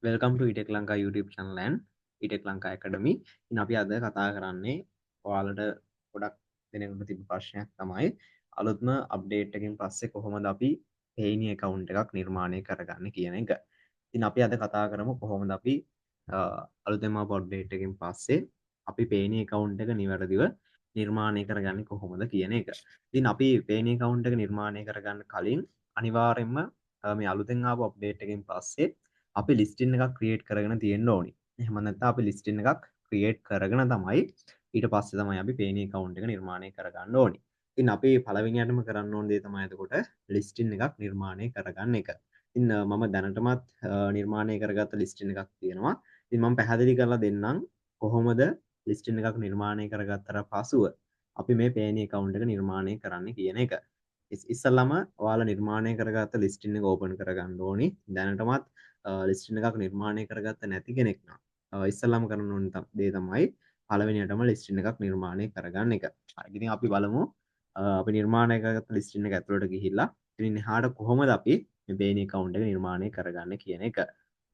Welcome to eTech Lanka YouTube channel and eTech Lanka Academy. ඉතින් අපි අද කතා කරන්නේ ඔයාලට ගොඩක් දෙනෙකුට තිබ්බ ප්‍රශ්නයක් තමයි අලුත්ම අප්ඩේට් එකෙන් පස්සේ කොහොමද අපි Payoneer account එකක් නිර්මාණය කරගන්නේ කියන එක. ඉතින් අපි අද කතා කරමු කොහොමද අපි අලුතෙන්ම ආපු අප්ඩේට් එකෙන් පස්සේ අපි Payoneer account එක නිවැරදිව නිර්මාණය කරගන්නේ කොහොමද කියන එක. ඉතින් අපි Payoneer account එක නිර්මාණය කරගන්න කලින් අනිවාර්යයෙන්ම මේ අලුතෙන් ආපු අප්ඩේට් එකෙන් පස්සේ අපි ලිස්ටින් එකක් ක්‍රියේට් කරගෙන තියෙන්න ඕනි. එහෙම නැත්නම් අපි ලිස්ටින් එකක් ක්‍රියේට් කරගෙන තමයි ඊට පස්සේ තමයි අපි Payoneer account එක නිර්මාණය කරගන්න ඕනි. ඉතින් අපි පළවෙනියටම කරන්න ඕන දේ තමයි එතකොට ලිස්ටින් එකක් නිර්මාණය කරගන්න එක. ඉතින් මම දැනටමත් නිර්මාණය කරගත්ත ලිස්ටින් එකක් තියෙනවා. ඉතින් මම පැහැදිලි කරලා දෙන්නම් කොහොමද ලිස්ටින් එකක් නිර්මාණය කරගත්තට පසුව අපි මේ Payoneer account එක නිර්මාණය කරන්න කියන එක. ඉස්සල්ලාම ඔයාලා නිර්මාණය කරගත්ත ලිස්ටින් එක ඕපන් කරගන්න ඕනි. දැනටමත් ලිස්ටින් එකක් නිර්මාණය කරගත්ත නැති කෙනෙක් නම් ඉස්සල්ලාම කරන්න ඕන දේ තමයි පළවෙනියටම ලිස්ටින් එකක් නිර්මාණය කරගන්න එක. හරි. ඉතින් අපි බලමු අපි නිර්මාණය කරගත්ත ලිස්ටින් එක ඇතුළට ගිහිල්ලා ඉතින් එහාට කොහොමද අපි මේ Payoneer account එක නිර්මාණය කරගන්නේ කියන එක.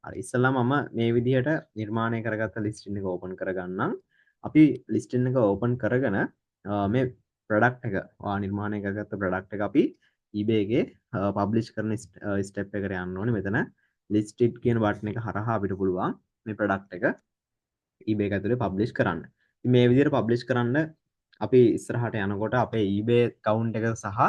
හරි. ඉස්සල්ලාම මම මේ විදිහට නිර්මාණය කරගත්ත ලිස්ටින් එක ඕපන් කරගන්නම්. අපි ලිස්ටින් එක ඕපන් කරගෙන මේ ප්‍රොඩක්ට් එක ඔයා නිර්මාණය කරගත්ත ප්‍රොඩක්ට් එක අපි eBay එකේ පබ්ලිෂ් කරන ස්ටෙප් එකට යන්න ඕනේ. මෙතන listed කියන බටන් එක හරහා අපිට පුළුවන් මේ ප්‍රොඩක්ට් එක eBay එක ඇතුලේ පබ්ලිෂ් කරන්න. ඉතින් මේ විදිහට පබ්ලිෂ් කරන්න අපි ඉස්සරහට යනකොට අපේ eBay account එක සහ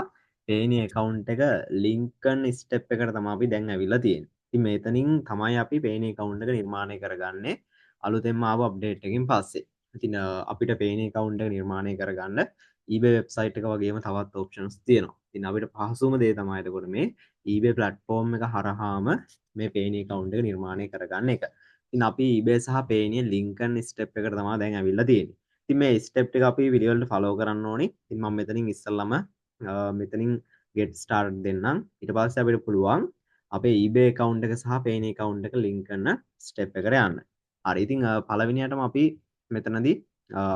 Payoneer account එක link කරන ස්ටෙප් එකට තමයි අපි දැන් ඇවිල්ලා තියෙන්නේ. ඉතින් මෙතනින් තමයි අපි Payoneer account එක නිර්මාණය කරගන්නේ අලුතෙන්ම ආව අප්ඩේට් එකකින් පස්සේ. ඉතින් අපිට Payoneer account එක නිර්මාණය කරගන්න eBay website එක වගේම තවත් ඔප්ෂන්ස් තියෙනවා. ඉතින් අපිට පහසුම දේ තමයි එතකොට මේ eBay platform එක හරහාම මේ Payoneer account එක නිර්මාණය කරගන්න එක. ඉතින් අපි eBay සහ Payoneer link කරන ස්ටෙප් එකට තමයි දැන් ඇවිල්ලා තියෙන්නේ. ඉතින් මේ ස්ටෙප් ටික අපි පිළිවෙලට ෆලෝ කරන්න ඕනි. ඉතින් මම මෙතනින් ඉස්සෙල්ලම මෙතනින් get started දෙන්නම්. ඊට පස්සේ අපිට පුළුවන් අපේ eBay account එක සහ Payoneer account එක link කරන ස්ටෙප් එකට යන්න. හරි. ඉතින් පළවෙනියටම අපි මෙතනදී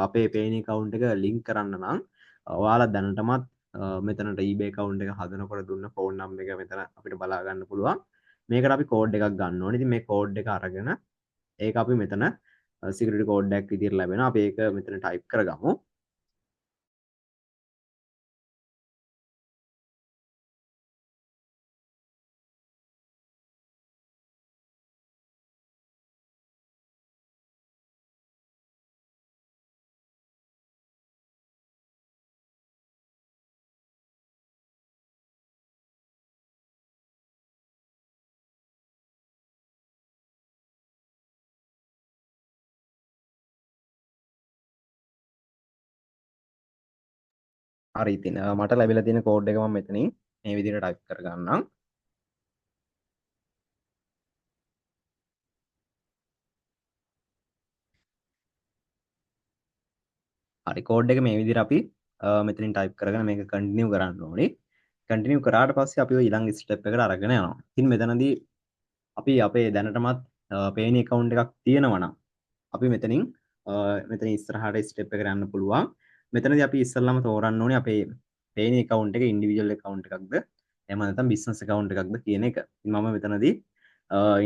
අපේ Payoneer account එක link කරන්න නම් ඔයාලා දැනටමත් මෙතනට eBay account එක හදනකොට දුන්න ෆෝන් නම්බර් එක මෙතන අපිට බලා ගන්න පුළුවන්. මේකට අපි කෝඩ් එකක් ගන්න ඕනේ. ඉතින් මේ කෝඩ් එක අරගෙන ඒක අපි මෙතන සිකියුරිටි කෝඩ් එකක් විදිහට ලැබෙනවා. අපි ඒක මෙතන ටයිප් කරගමු. හරි. ඉතින් මට ලැබිලා තියෙන කෝඩ් එක මම මෙතනින් මේ විදිහට ටයිප් කරගන්නම්. හරි, කෝඩ් එක මේ විදිහට අපි මෙතනින් ටයිප් කරගෙන මේක කන්ටිනියු කරන්න ඕනේ. කන්ටිනියු කරාට පස්සේ අපි ඔය ඊළඟ ස්ටෙප් එකට අරගෙන යනවා. ඉතින් මෙතනදී අපි අපේ දැනටමත් Payoneer account එකක් තියෙනවා නම් අපි මෙතනින් ඉස්සරහට ස්ටෙප් එකට යන්න පුළුවන්. මෙතනදී අපි ඉස්සෙල්ලාම තෝරන්න ඕනේ අපේ Payoneer account එක ඉන්ඩිවිජුවල් account එකක්ද එහෙම නැත්නම් බිස්නස් account එකක්ද කියන එක. ඉතින් මම මෙතනදී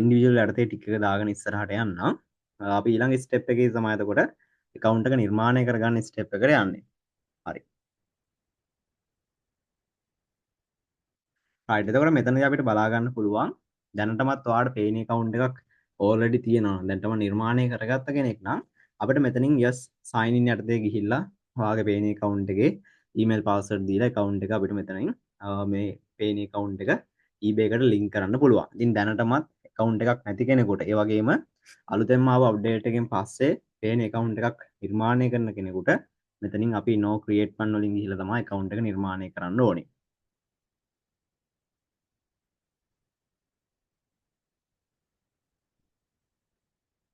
ඉන්ඩිවිජුවල් යටතේ ටික් එක දාගෙන ඉස්සරහට යන්නම්. අපි ඊළඟ ස්ටෙප් එකේ තමයි එතකොට account එක නිර්මාණය කරගන්න ස්ටෙප් එකට යන්නේ. හරි. රයිට්. එතකොට මෙතනදී අපිට බලා ගන්න පුළුවන් දැනටමත් ඔයාලට Payoneer account එකක් ඔල්රෙඩි තියෙනවා. දැනටම නිර්මාණය කරගත්ත කෙනෙක් නම් අපිට මෙතනින් yes sign in යටතේ ගිහිල්ලා ඔයාගේ Payoneer account එකේ email password දීලා account එක අපිට මෙතනින් මේ Payoneer account එක eBay එකට link කරන්න පුළුවන්. ඉතින් දැනටමත් account එකක් නැති කෙනෙකුට ඒ වගේම අලුතෙන්ම ආව අප්ඩේට් එකෙන් පස්සේ Payoneer account එකක් නිර්මාණය කරන කෙනෙකුට මෙතනින් අපි no create one වලින් ගිහිල්ලා තමයි account එක නිර්මාණය කරන්න ඕනේ.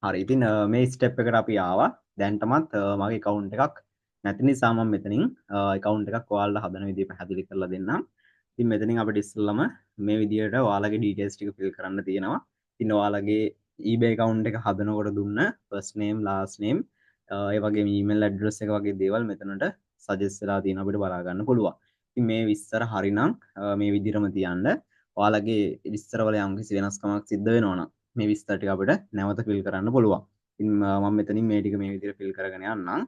හරි. ඉතින් මේ ස්ටෙප් එකට අපි ආවා. දැනටමත් මගේ account එකක් නැති නිසා මම මෙතනින් account එකක් ඔයාලට හදන විදිය පැහැදිලි කරලා දෙන්නම්. ඉතින් මෙතනින් අපිට ඉස්සෙල්ලම මේ විදියට ඔයාලගේ ඩීටේල්ස් ටික ෆිල් කරන්න තියෙනවා. ඉතින් ඔයාලගේ eBay account එක හදනකොට දුන්න first name, last name, ඒ වගේම email address එක වගේ දේවල් මෙතනට සජෙස්ට් වෙලා තියෙනවා අපිට බලා ගන්න පුළුවන්. ඉතින් මේ විස්තර හරිනම් මේ විදිහටම තියන්න. ඔයාලගේ විස්තරවල යම්කිසි වෙනස්කමක් සිද්ධ වෙනවා නම් මේ විස්තර ටික අපිට නැවත ෆිල් කරන්න පුළුවන්. ඉතින් මම මෙතනින් මේ ටික මේ විදිහට ෆිල් කරගෙන යන්නම්.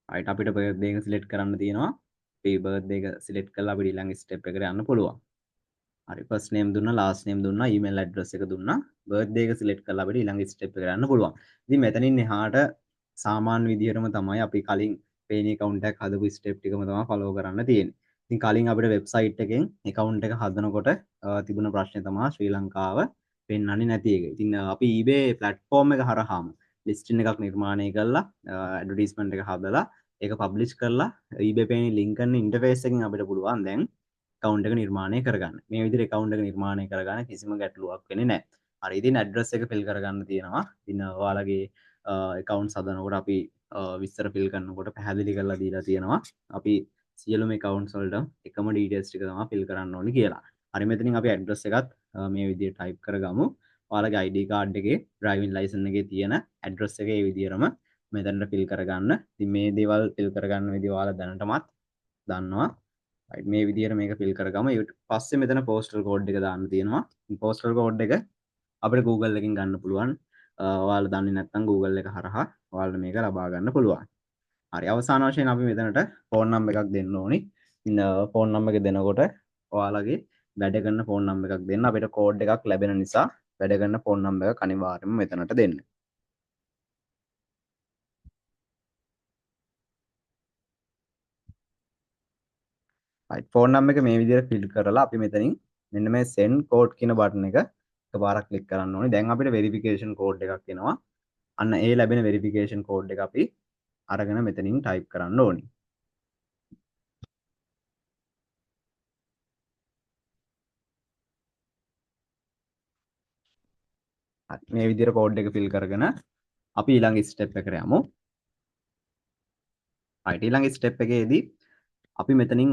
රයිට්, අපිට බර්ත්ඩේ එක සිලෙක්ට් කරන්න තියෙනවා. අපි බර්ත්ඩේ එක සිලෙක්ට් කරලා අපිට ඊළඟ ස්ටෙප් එකට යන්න පුළුවන්. හරි, ෆස්ට් නේම් දුන්නා, ලාස්ට් නේම් දුන්නා, ඊමේල් ඇඩ්‍රස් එක දුන්නා, බර්ත්ඩේ එක සිලෙක්ට් කරලා අපිට ඊළඟ ස්ටෙප් එකට යන්න පුළුවන්. ඉතින් මෙතනින් එහාට සාමාන්‍ය විදිහටම තමයි අපි කලින් පේනි ඇකවුන්ට් එකක් හදපු ස්ටෙප් ටිකම තමයි ෆලෝ කරන්න තියෙන්නේ. ඉතින් කලින් අපිට වෙබ්සයිට් එකෙන් ඇකවුන්ට් එක හදනකොට තිබුණ ප්‍රශ්නේ තමයි ශ්‍රී ලංකාව පෙන්වන්නේ නැති එක. ඉතින් අපි eBay platform එක හරහාම ලිස්ටින් එකක් නිර්මාණය කරලා, ඇඩ්වර්ටයිස්මන්ට් එක හදලා, ඒක පබ්ලිෂ් කරලා eBay Payoneer link කරන ඉන්ටර්ෆේස් එකෙන් අපිට පුළුවන් දැන් ඇකවුන්ට් එක නිර්මාණය කරගන්න. මේ විදිහට ඇකවුන්ට් එක නිර්මාණය කරගන්න කිසිම ගැටලුවක් වෙන්නේ නැහැ. හරි, ඉතින් ඇඩ්‍රස් එක ෆිල් කරගන්න තියෙනවා. ඉතින් ඔයාලගේ ඇකවුන්ට්ස් හදනකොට අපි විස්තර ෆිල් කරනකොට පැහැදිලි කරලා දීලා තියෙනවා. අපි සියලුම ඇකවුන්ට්ස් වලට එකම ඩීටේල්ස් ටික තමයි ෆිල් කරන්න ඕනේ කියලා. හරි, මෙතනින් අපි ඇඩ්‍රස් එකත් මේ විදිහට ටයිප් කරගමු. ඔයාලගේ ID card එකේ ඩ්‍රයිවිං ලයිසන් එකේ තියෙන ඇඩ්‍රස් එක ඒ විදිහටම මෙතනට ෆිල් කරගන්න. ඉතින් මේ දේවල් ෆිල් කරගන්න විදිහ ඔයාලා දැනටමත් දන්නවා. රයිට්, මේ විදිහට මේක ෆිල් කරගමු. ඊට පස්සේ මෙතන පෝස්ටල් කෝඩ් එක දාන්න තියෙනවා. ඉතින් පෝස්ටල් කෝඩ් එක අපිට Google එකෙන් ගන්න පුළුවන්. ඔයාලා දන්නේ නැත්නම් Google එක හරහා ඔයාලට මේක ලබා ගන්න පුළුවන්. හරි, අවසාන වශයෙන් අපි මෙතනට ෆෝන් නම්බර් එකක් දෙන්න ඕනි. ඉතින් ෆෝන් නම්බර් එක දෙනකොට ඔයාලගේ වැඩ කරන ෆෝන් නම්බර් එකක් දෙන්න. අපිට කෝඩ් එකක් ලැබෙන නිසා වැඩ කරන ෆෝන් නම්බර් එකක් අනිවාර්යයෙන්ම මෙතනට දෙන්න. රයිට්, ෆෝන් නම්බර් එක මේ විදිහට ෆිල් කරලා අපි මෙතනින් මෙන්න මේ send code කියන බටන් එක එකපාරක් ක්ලික් කරන්න ඕනේ. දැන් අපිට වෙරිෆිකේෂන් කෝඩ් එකක් එනවා. අන්න ඒ ලැබෙන වෙරිෆිකේෂන් කෝඩ් එක අපි අරගෙන මෙතනින් ටයිප් කරන්න ඕනේ. හරි, මේ විදිහට කෝඩ් එක ෆිල් කරගෙන අපි ඊළඟ ස්ටෙප් එකට යමු. රයිට්, ඊළඟ ස්ටෙප් එකේදී අපි මෙතනින්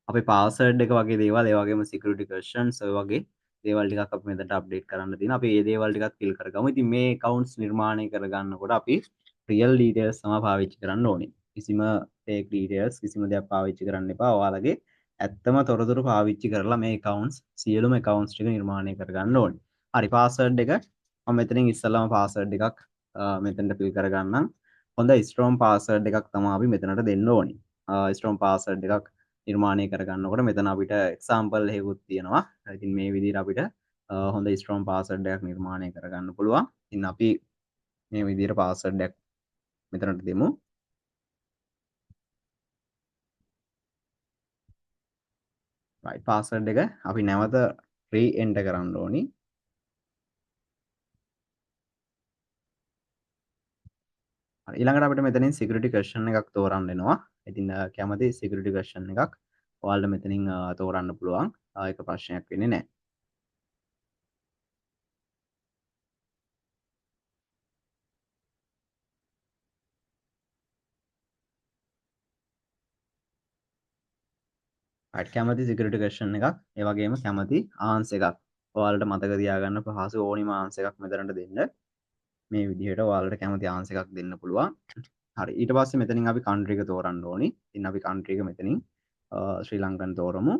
අපේ පාස්වර්ඩ් එක වගේ දේවල්, ඒ වගේම සිකියුරිටි ක්වෙස්චන්ස් ඔය වගේ දේවල් ටිකක් අපි මෙතනට අප්ඩේට් කරන්න තියෙනවා. අපි මේ දේවල් ටිකත් ෆිල් කරගමු. ඉතින් මේ ඇකවුන්ට්ස් නිර්මාණය කරගන්නකොට අපි රියල් ඩීටේල්ස් තමයි පාවිච්චි කරන්න ඕනේ. කිසිම ෆේක් ඩීටේල්ස් කිසිම දෙයක් පාවිච්චි කරන්න එපා. ඔයාලගේ ඇත්තම තොරතුරු පාවිච්චි කරලා මේ ඇකවුන්ට්ස් සියලුම ඇකවුන්ට්ස් ටික නිර්මාණය කරගන්න ඕනේ. හරි, පාස්වර්ඩ් එක මම මෙතනින් ඉස්සෙල්ලාම පාස්වර්ඩ් එකක් මෙතනට ෆිල් කරගන්නම්. හොඳ ස්ට්‍රෝං පාස්වර්ඩ් එකක් තමයි අපි මෙතනට දෙන්න ඕනේ. ස්ට්‍රෝං පාස්වර්ඩ් එකක් නිර්මාණය කරගන්නකොට මෙතන අපිට එක්සැම්පල් එකකුත් තියෙනවා. ඉතින් මේ විදිහට අපිට හොඳ ස්ට්‍රෝං පාස්වර්ඩ් එකක් නිර්මාණය කරගන්න පුළුවන්. ඉතින් අපි මේ විදිහට පාස්වර්ඩ් එකක් මෙතනට දෙමු. රයිට්, පාස්වර්ඩ් එක අපි නැවත රී-එන්ටර් කරන්න ඕනි. හරි, ඊළඟට අපිට මෙතනින් සිකියුරිටි ක්වෙස්චන් එකක් තෝරන්න වෙනවා. ඉතින් කැමති සිකියුරිටි ක්වෙස්චන් එකක් ඔයාලට මෙතනින් තෝරන්න පුළුවන්. ඒක ප්‍රශ්නයක් වෙන්නේ නැහැ. රයිට්, කැමති සිකියුරිටි ක්වෙස්චන් එකක්, ඒ වගේම කැමති ආන්සර් එකක් ඔයාලට මතක තියාගන්න පහසු ඕනිම ආන්සර් එකක් මෙතනට දෙන්න. මේ විදිහට ඔයාලට කැමති ආන්සර් එකක් දෙන්න පුළුවන්. හරි, ඊට පස්සේ මෙතනින් අපි කන්ට්‍රි එක තෝරන්න ඕනි. ඉතින් අපි කන්ට්‍රි එක මෙතනින් ශ්‍රී ලංකන් තෝරමු.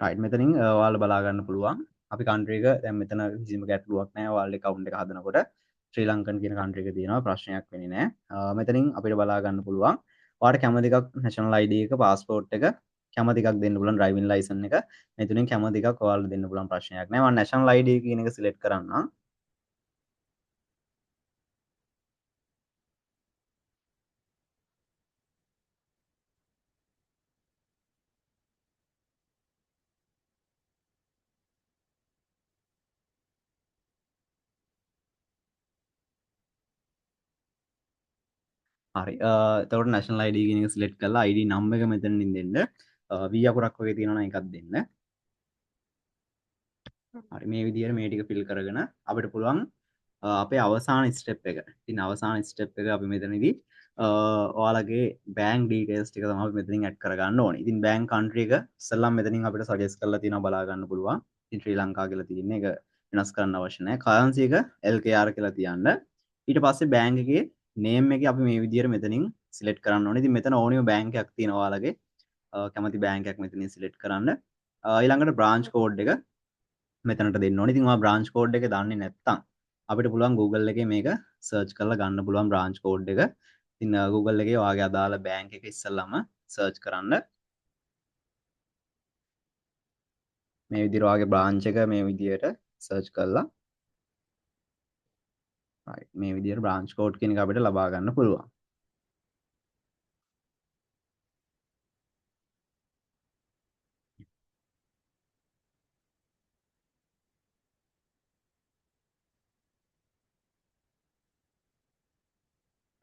රයිට්, මෙතනින් ඔයාලා බලා ගන්න පුළුවන් අපි කන්ට්‍රි එක දැන් මෙතන කිසිම ගැටලුවක් නෑ. ඔයාලගේ ඇකවුන්ට් එක හදනකොට ශ්‍රී ලංකන් කියන කන්ට්‍රි එක තියෙනවා, ප්‍රශ්නයක් වෙන්නේ නෑ. මෙතනින් අපිට බලා ගන්න පුළුවන් ඔයාලට කැමති එකක් නැෂනල් ID එක, පාස්පෝර්ට් එක, කැමති එකක් දෙන්න පුළුවන්, ඩ්‍රයිවිං ලයිසන් එක, මේ තුනෙන් කැමති එකක් ඔයාලට දෙන්න පුළුවන්, ප්‍රශ්නයක් නෑ. මම නැෂනල් ID කියන එක සිලෙක්ට් කරන්නම්. හරි, එතකොට නැෂනල් ID කියන එක සිලෙක්ට් කරලා ID number එක මෙතනින් දෙන්න. V අකුරක් වගේ තියෙනවා නම් ඒකත් දෙන්න. හරි, මේ විදිහට මේ ටික ෆිල් කරගෙන අපිට පුළුවන් අපේ අවසාන ස්ටෙප් එක. ඉතින් අවසාන ස්ටෙප් එක අපි මෙතනදී ඔයාලගේ බැංක් ඩීටේල්ස් ටික තමයි අපි මෙතනින් ඇඩ් කරගන්න ඕනේ. ඉතින් බැංක් කන්ට්‍රි එක ඉස්සෙල්ලාම මෙතනින් අපිට සජෙස්ට් කරලා තියෙනවා බලා ගන්න පුළුවන්. ඉතින් ශ්‍රී ලංකා කියලා තියෙන්නේ ඒක වෙනස් කරන්න අවශ්‍ය නැහැ. කරන්සි එක LKR කියලා තියන්න. ඊට පස්සේ බැංක් එකේ නේම් එක අපි මේ විදියට මෙතනින් සිලෙක්ට් කරන්න ඕනේ. ඉතින් මෙතන ඕනිම බැංක් එකක් තියෙනවා ඔයාලගේ. කැමති බැංක් එකක් මෙතනින් සිලෙක්ට් කරන්න. ඊළඟට බ්‍රාන්ච් කෝඩ් එක මෙතනට දෙන්න ඕනේ. ඉතින් ඔයා බ්‍රාන්ච් කෝඩ් එක දන්නේ නැත්නම් අපිට පුළුවන් Google එකේ මේක සර්ච් කරලා ගන්න පුළුවන් බ්‍රාන්ච් කෝඩ් එක. ඉතින් Google එකේ ඔයාගේ අදාළ බැංක් එක ඉස්සෙල්ලාම සර්ච් කරන්න. මේ විදිහට ඔයාගේ බ්‍රාන්ච් එක මේ විදිහට සර්ච් කරලා right මේ විදිහට බ්‍රාන්ච් කෝඩ් කියන එක අපිට ලබා ගන්න පුළුවන්.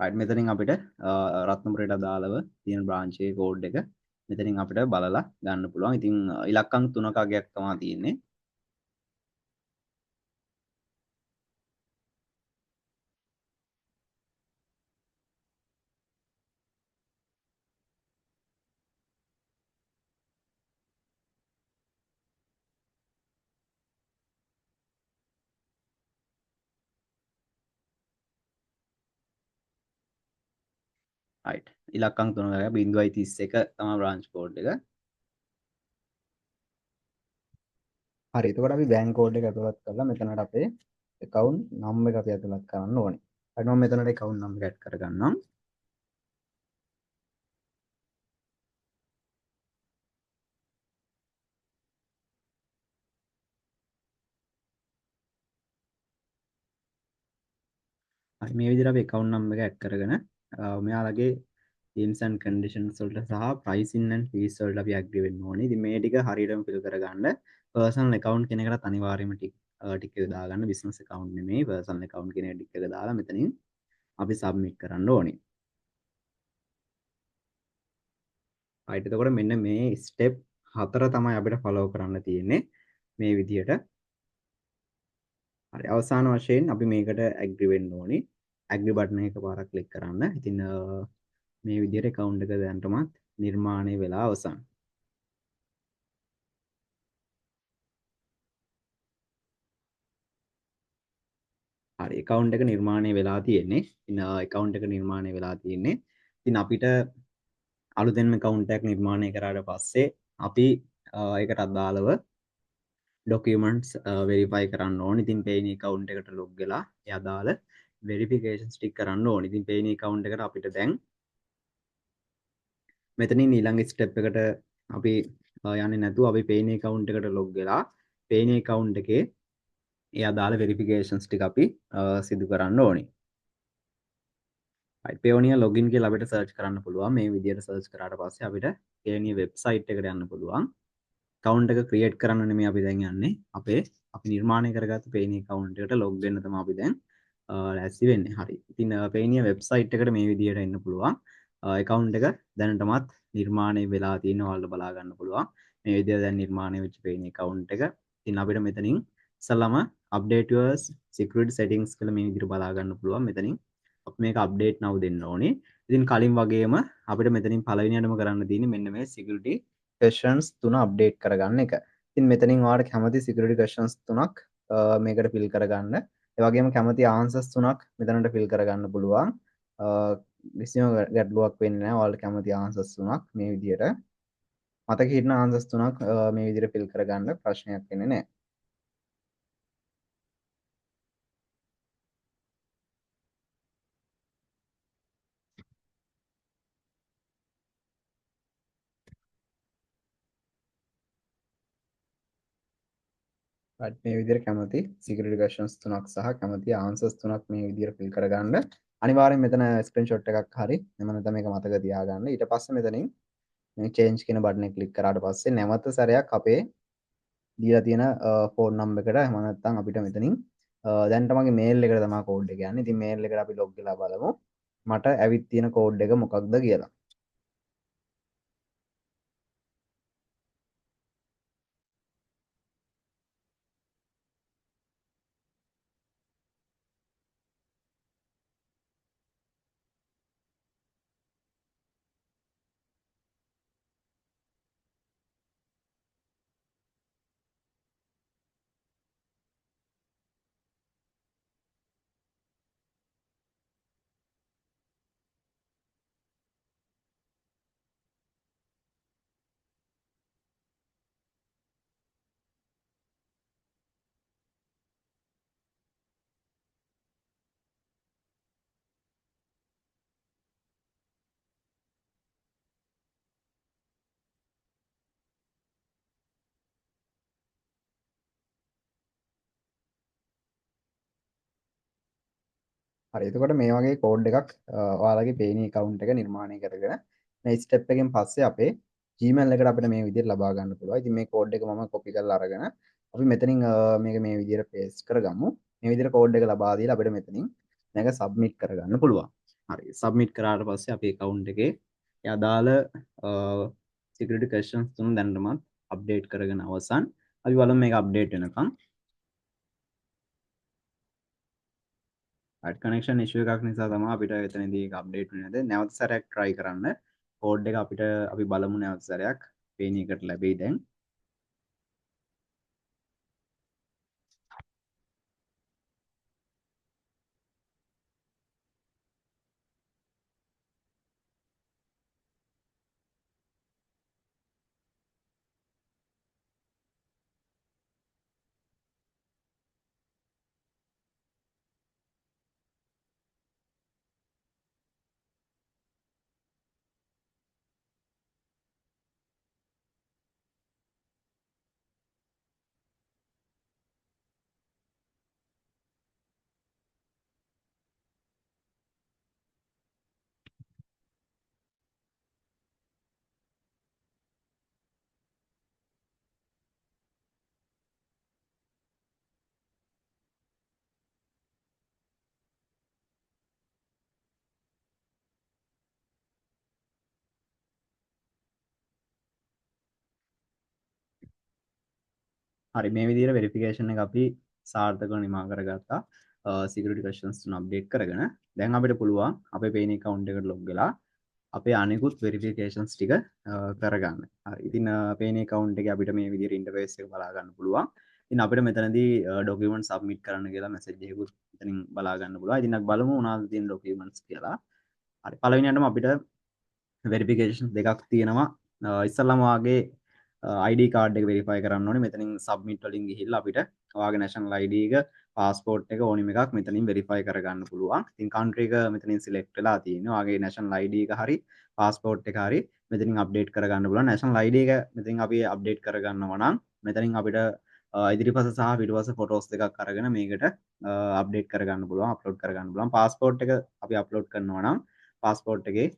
right මෙතනින් අපිට රත්නපුරයට අදාළව තියෙන බ්‍රාන්ච් එකේ කෝඩ් එක මෙතනින් අපිට බලලා ගන්න පුළුවන්. ඉතින් ඉලක්කම් තුනක අගයක් තමයි තියෙන්නේ. right ඉලක්කම් තුනක 0.31 තමයි බ්‍රාන්ච් කෝඩ් එක. හරි, එතකොට අපි බැංක් කෝඩ් එක ඇතුළත් කරලා මෙතනට අපේ ඇකවුන්ට් නම්බර් එක අපි ඇතුළත් කරන්න ඕනේ. හරි, මම මෙතනට ඇකවුන්ට් නම්බර් එක ඇඩ් කරගන්නම්. හරි, මේ විදිහට අපි ඇකවුන්ට් නම්බර් එක ඇඩ් කරගෙන මෙයාලගේ terms and conditions වලට සහ pricing and fees වලට අපි agree වෙන්න ඕනේ. ඉතින් මේ ටික හරියටම fill කරගන්න personal account කියන එකටත් අනිවාර්යයෙන්ම ටික් එක දාගන්න. business account නෙමෙයි, personal account කියන එක ටික් එක දාලා මෙතනින් අපි submit කරන්න ඕනේ. right, එතකොට මෙන්න මේ step 4 තමයි අපිට follow කරන්න තියෙන්නේ මේ විදිහට. හරි, අවසාන වශයෙන් අපි මේකට agree වෙන්න ඕනේ. Agree button එක එකපාරක් ක්ලික් කරන්න. ඉතින් මේ විදිහට account එක දැනටමත් නිර්මාණය වෙලා අවසන්. හරි, account එක නිර්මාණය වෙලා තියෙන්නේ. ඉතින් account එක නිර්මාණය වෙලා තියෙන්නේ. ඉතින් අපිට අලුතෙන්ම account එකක් නිර්මාණය කරාට පස්සේ අපි ඒකට අදාළව documents verify කරන්න ඕනේ. ඉතින් Payoneer account එකට log වෙලා ඒ අදාළ verifications ටික කරන්න ඕනේ. ඉතින් Payoneer account එකට අපිට දැන් මෙතනින් ඊළඟ ස්ටෙප් එකට අපි යන්නේ නැතුව අපි Payoneer account එකට log වෙලා Payoneer account එකේ ඒ අදාළ verifications ටික අපි සිදු කරන්න ඕනේ. right, Payoneer login කියලා අපිට search කරන්න පුළුවන්. මේ විදිහට search කරාට පස්සේ අපිට Payoneer website එකට යන්න පුළුවන්. account එක create කරන්න නෙමෙයි අපි දැන් යන්නේ. අපි නිර්මාණය කරගත්ත Payoneer account එකට log වෙන්න තමයි අපි දැන් ලෑස්ති වෙන්නේ. හරි. ඉතින් Payoneer website එකට මේ විදිහට එන්න පුළුවන්. account එක දැනටමත් නිර්මාණය වෙලා තියෙනවා ඔයාලට බලා ගන්න පුළුවන්. මේ විදිහට දැන් නිර්මාණය වෙච්ච Payoneer account එක. ඉතින් අපිට මෙතනින් ඉස්සල්ලාම update your security settings කියලා මේ විදිහට බලා ගන්න පුළුවන්. මෙතනින් අපි මේක update now දෙන්න ඕනේ. ඉතින් කලින් වගේම අපිට මෙතනින් පළවෙනියටම කරන්න තියෙන්නේ මෙන්න මේ security questions තුන අප්ඩේට් කරගන්න එක. ඉතින් මෙතනින් ඔයාලට කැමති security questions තුනක් මේකට fill කරගන්න. ඒ වගේම කැමති answers තුනක් මෙතනට fill කරගන්න පුළුවන්. කිසිම ගැටලුවක් වෙන්නේ නැහැ. ඔයාලට කැමති answers තුනක් මේ විදිහට මතක හිටින answers තුනක් මේ විදිහට fill කරගන්න ප්‍රශ්නයක් වෙන්නේ නැහැ. right, මේ විදිහට කැමති security questions තුනක් සහ කැමති answers තුනක් මේ විදිහට fill කරගන්න. අනිවාර්යෙන් මෙතන screenshot එකක් හරි එහෙම නැත්නම් මේක මතක තියාගන්න. ඊට පස්සේ මෙතනින් මේ change කියන බටන් එක ක්ලික් කරාට පස්සේ නැවත සැරයක් අපේ දීලා තියෙන ෆෝන් නම්බර් එකට එහෙම නැත්නම් අපිට මෙතනින් දැනට මගේ මේල් එකට තමයි කෝඩ් එක යන්නේ. ඉතින් මේල් එකට අපි ලොග් වෙලා බලමු මට ඇවිත් තියෙන කෝඩ් එක මොකක්ද කියලා. හරි, එතකොට මේ වගේ කෝඩ් එකක් ඔයාලගේ Payoneer account එක නිර්මාණය කරගෙන මේ ස්ටෙප් එකෙන් පස්සේ අපේ Gmail එකට අපිට මේ විදිහට ලබා ගන්න පුළුවන්. ඉතින් මේ කෝඩ් එක මම කොපි කරලා අරගෙන අපි මෙතනින් මේක මේ විදිහට පේස්ට් කරගමු. මේ විදිහට කෝඩ් එක ලබා දීලා අපිට මෙතනින් මේක සබ්මිට් කරගන්න පුළුවන්. හරි, සබ්මිට් කරාට පස්සේ අපේ account එකේ ඒ අදාළ security questions තුන දැනටමත් අප්ඩේට් කරගෙන අවසන්. අපි බලමු මේක අප්ඩේට් වෙනකන්. හරි, කනෙක්ෂන් ඉෂුව එකක් නිසා තමයි අපිට එතනදී ඒක අප්ඩේට් වෙන්නේ නැත්තේ. නැවත සැරයක් try කරන්න. කෝඩ් එක අපිට අපි බලමු නැවත සැරයක් Payoneer එකට ලැබෙයි දැන්. හරි, මේ විදිහට වෙරිෆිකේෂන් එක අපි සාර්ථකව නිමා කරගත්තා. සිකියුරිටි ක්වෙස්චන්ස් තුන අප්ඩේට් කරගෙන දැන් අපිට පුළුවන් අපේ Payoneer account එකට ලොග් වෙලා අපේ අනෙකුත් වෙරිෆිකේෂන්ස් ටික කරගන්න. හරි, ඉතින් Payoneer account එකේ අපිට මේ විදිහට ඉන්ටර්ෆේස් එක බලා ගන්න පුළුවන්. ඉතින් අපිට මෙතනදී ඩොකියුමන්ට් සබ්මිට් කරන්න කියලා මැසේජ් එකකුත් එතනින් බලා ගන්න පුළුවන්. ඉතින් අපි බලමු මොනවද තියෙන ඩොකියුමන්ට්ස් කියලා. හරි, පළවෙනියටම අපිට වෙරිෆිකේෂන් දෙකක් තියෙනවා. ඉස්සල්ලාම වාගේ ID card එක වෙරිෆයි කරන්න ඕනේ. මෙතනින් සබ්මිට් වලින් ගිහිල්ලා අපිට ඔයාගේ නැෂනල් ID එක, පාස්පෝර්ට් එක ඕනිම එකක් මෙතනින් වෙරිෆයි කරගන්න පුළුවන්. ඉතින් කන්ට්‍රි එක මෙතනින් සිලෙක්ට් වෙලා තියෙනවා. ඔයාගේ නැෂනල් ID එක හරි පාස්පෝර්ට් එක හරි මෙතනින් අප්ඩේට් කරගන්න පුළුවන්. නැෂනල් ID එක මෙතනින් අපි අප්ඩේට් කරගන්නවා නම් මෙතනින් අපිට ඉදිරිපස සහ පිටුපස ෆොටෝස් දෙකක් අරගෙන මේකට අප්ඩේට් කරගන්න පුළුවන්, අප්ලෝඩ් කරගන්න පුළුවන්. පාස්පෝර්ට් එක අපි අප්ලෝඩ් කරනවා නම් පාස්පෝර්ට් එකේ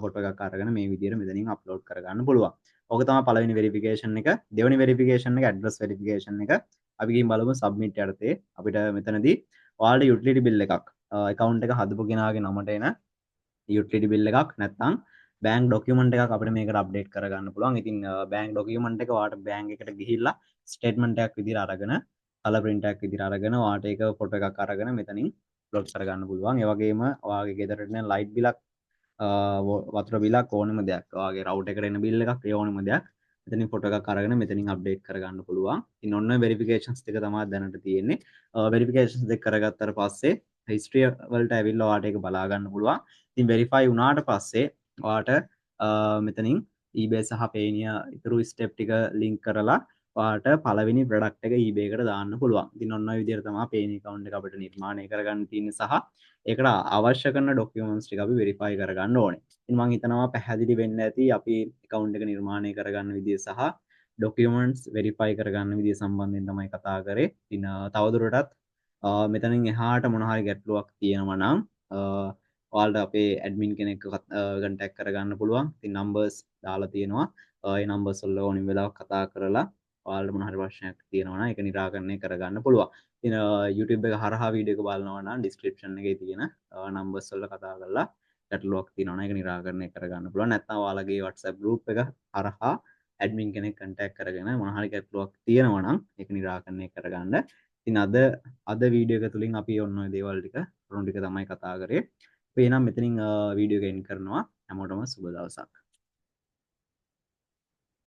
ෆොටෝ එකක් අරගෙන මේ විදිහට මෙතනින් අප්ලෝඩ් කරගන්න පුළුවන්. ඕක තමයි පළවෙනි වෙරිෆිකේෂන් එක. දෙවෙනි වෙරිෆිකේෂන් එක ඇඩ්‍රස් වෙරිෆිකේෂන් එක. අපි ගිහින් බලමු සබ්මිට් යටතේ අපිට මෙතනදී ඔයාලට යුටිලිටි බිල් එකක්, ඇකවුන්ට් එක හදපු කෙනාගේ නමට එන යුටිලිටි බිල් එකක් නැත්නම් බැංක් ඩොකියුමන්ට් එකක් අපිට මේකට අප්ඩේට් කරගන්න පුළුවන්. ඉතින් බැංක් ඩොකියුමන්ට් එක ඔයාලට බැංක් එකට ගිහිල්ලා ස්ටේට්මන්ට් එකක් විදිහට අරගෙන, කලර් ප්‍රින්ට් එකක් විදිහට අරගෙන ඔයාලට ඒක ෆොටෝ එකක් අරගෙන මෙතනින් අප්ලෝඩ් කරගන්න පුළුවන්. ඒ වගේම ඔයාගේ ගෙදරට එන ලයිට් බිලක්, වතුර බිලක් ඕනම දෙයක්, ඔයාගේ රවුටර් එකට එන බිල් එකක්, ඒ ඕනම දෙයක් මෙතනින් ෆොටෝ එකක් අරගෙන මෙතනින් අප්ඩේට් කරගන්න පුළුවන්. ඉතින් ඔන්න ඔය වෙරිෆිකේෂන්ස් දෙක තමයි දැනට තියෙන්නේ. වෙරිෆිකේෂන්ස් දෙක කරගත්තට පස්සේ හිස්ටරි වලට ඇවිල්ලා ඔයාට ඒක බලා ගන්න පුළුවන්. ඉතින් වෙරිෆයි වුණාට පස්සේ ඔයාට මෙතනින් eBay සහ Payoneer ඉතුරු ස්ටෙප් ටික ලින්ක් කරලා ඔයාට පළවෙනි ප්‍රොඩක්ට් එක eBay එකට දාන්න පුළුවන්. ඉතින් ඔන්න ඔය විදිහට තමයි Payoneer account එක අපිට නිර්මාණය කරගන්න තියෙන්නේ සහ ඒකට අවශ්‍ය කරන ඩොකියුමන්ට්ස් ටික අපි වෙරිෆයි කරගන්න ඕනේ. ඉතින් මං හිතනවා පැහැදිලි වෙන්න ඇති අපි account එක නිර්මාණය කරගන්න විදිය සහ ඩොකියුමන්ට්ස් වෙරිෆයි කරගන්න විදිය සම්බන්ධයෙන් තමයි කතා කරේ. ඉතින් තවදුරටත් මෙතනින් එහාට මොන හරි ගැටලුවක් තියෙනවා නම් ඔයාලට අපේ ඇඩ්මින් කෙනෙක්ව කන්ටැක්ට් කරගන්න පුළුවන්. ඉතින් නම්බර්ස් දාලා තියෙනවා. ඒ නම්බර්ස් වල ඕනිම වෙලාවක කතා කරලා ඔයාලට මොන හරි ප්‍රශ්නයක් තියෙනවා නම් ඒක නිරාකරණය කරගන්න පුළුවන්. ඉතින් YouTube එක හරහා වීඩියෝ එක බලනවා නම් ඩිස්ක්‍රිප්ෂන් එකේ තියෙන නම්බර්ස් වල කතා කරලා ගැටලුවක් තියෙනවා නම් ඒක නිරාකරණය කරගන්න පුළුවන්. නැත්නම් ඔයාලගේ WhatsApp group එක හරහා ඇඩ්මින් කෙනෙක් කන්ටැක්ට් කරගෙන මොන හරි ගැටලුවක් තියෙනවා නම් ඒක නිරාකරණය කරගන්න. ඉතින් අද වීඩියෝ එක තුලින් අපි ඔන්න ඔය දේවල් ටික කරුණු ටික තමයි කතා කරේ. අපි එහෙනම් මෙතනින් වීඩියෝ එක එන්ඩ් කරනවා. හැමෝටම සුබ දවසක්.